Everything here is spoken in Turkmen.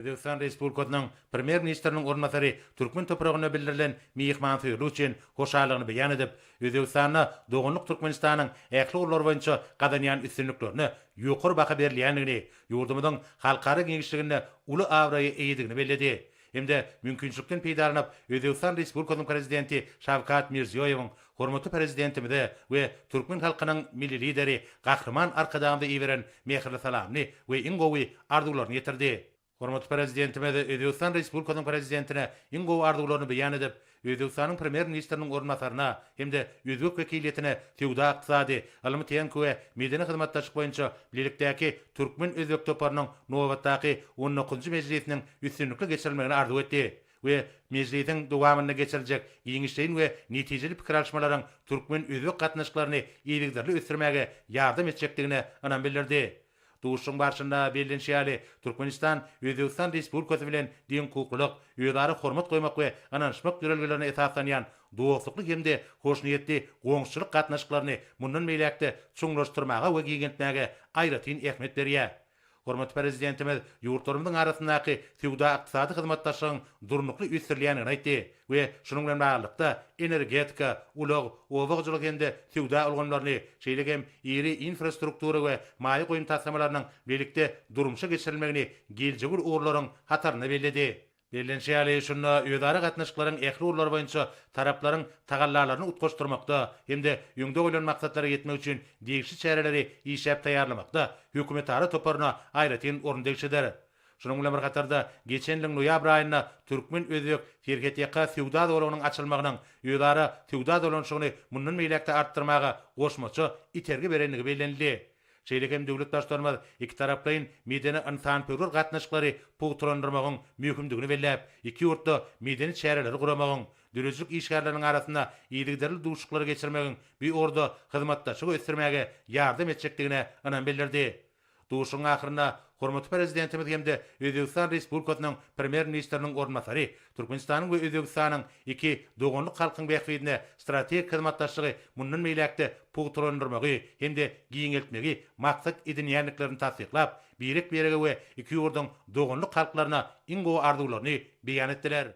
Özbegistan Respublikasynyň Premýer-ministriniň orunbasary türkmen topragyna bildirilen myhmansöýerlik üçin hoşallygyny beýan edip, Özbegistanda doganlyk Türkmenistanyň ähli ugurlar boýunça gazanýan üstünliklerine ýokary baha berilýändigini, ýurdumyzyň halkara giňişliginde uly abraýa eýedigini belledi hem-de mümkinçilikden peýdalanyp, Özbegistan Respublikasynyň Prezidenti Şawkat Mirziýoýewiň hormatly Prezidentimize we türkmen halkynyň Milli Lideri Gahryman Arkadagymyza iberen mähirli salamyny we iň gowy arzuwlaryny ýetirdi. Hormatly Prezidentimiz Özbegistan Respublikasynyň Prezidentine iň gowy arzuwlaryny beýan edip, Özbegistanyň Premýer-ministriniň orunbasaryna hem-de özbek wekiliýetine söwda-ykdysady, ylmy-tehniki we medeni hyzmatdaşlyk boýunça bilelikdäki türkmen-özbek toparynyň nobatdaky on dokuzynjy mejlisiniň üstünlikli geçirilmegini arzuw etdi we mejlisiň dowamynda geçiriljek giňişleýin we netijeli pikir alyşmalaryň türkmen-özbek gatnaşyklaryny yzygiderli ösdürmäge ýardam etjekdigine ynam bildirdi. Duşuşygyň barşynda bellenişi ýaly, Türkmenistan Özbegistan Respublikasy bilen deňhukuklylyk, özara hormat goýmak we ynanyşmak ýörelgelerine esaslanýan dostlukly hem-de hoşniýetli goňşuçylyk gatnaşyklaryny mundan beýläk-de çuňlaşdyrmaga we giňeltmäge aýratyn ähmiýet berýär. Hormatly Prezidentimiz ýurtlarymyzyň arasyndaky söwda-ykdysady hyzmatdaşlygyň durnukly ösdürilýändigini aýtdy we şunuň bilen baglylykda, energetika, ulag, oba hojalygy hem-de söwda ulgamlaryny, şeýle hem iri infrastruktura we maýa goýum taslamalarynyň bilelikde durmuşa geçirilmegini geljegi uly ugurlaryň hatarynda belledi. Bellenişi ýaly, şunda özara gatnaşyklaryň ähli ugurlary boýunça taraplaryň tagallalaryny utgaşdyrmakda hem-de öňde goýlan maksatlara ýetmek üçin degişli çäreleri işläp taýýarlamakda hökümetara toparyna aýratyn orun degişlidir. Şunuň bilen bir hatarda, geçen ýylyň noýabr aýynda türkmen-özbek serhetýaka söwda zolagynyň açylmagynyň özara söwda dolanyşygyny mundan beýläk-de artdyrmaga goşmaça itergi berendigi bellenildi. Şeýle hem döwlet Baştutanymyz ikitaraplaýyn medeni-ynsanperwer gatnaşyklary pugtalandyrmagyň möhümdigini belläp, iki ýurtda medeni çäreleri guramagyň, döredijilik işgärleriniň arasynda yzygiderli duşuşyklary geçirmegiň bu ugurda hyzmatdaşlygy ösdürmäge ýardam etjekdigine ynam bildirdi. Duşuşygyň ahyrynda hormatly Prezidentimiz hem-de Özbegistan Respublikasynyň Premýer-ministriniň orunbasary Türkmenistanyň we Özbegistanyň iki doganlyk halkyň bähbidine strategik hyzmatdaşlygy mundan beýläk-de pugtalandyrmagy hem-de giňeltmegi maksat edinýändiklerini tassyklap, birek-birege we iki ýurduň doganlyk halklaryna iň gowy arzuwlaryny beýan etdiler.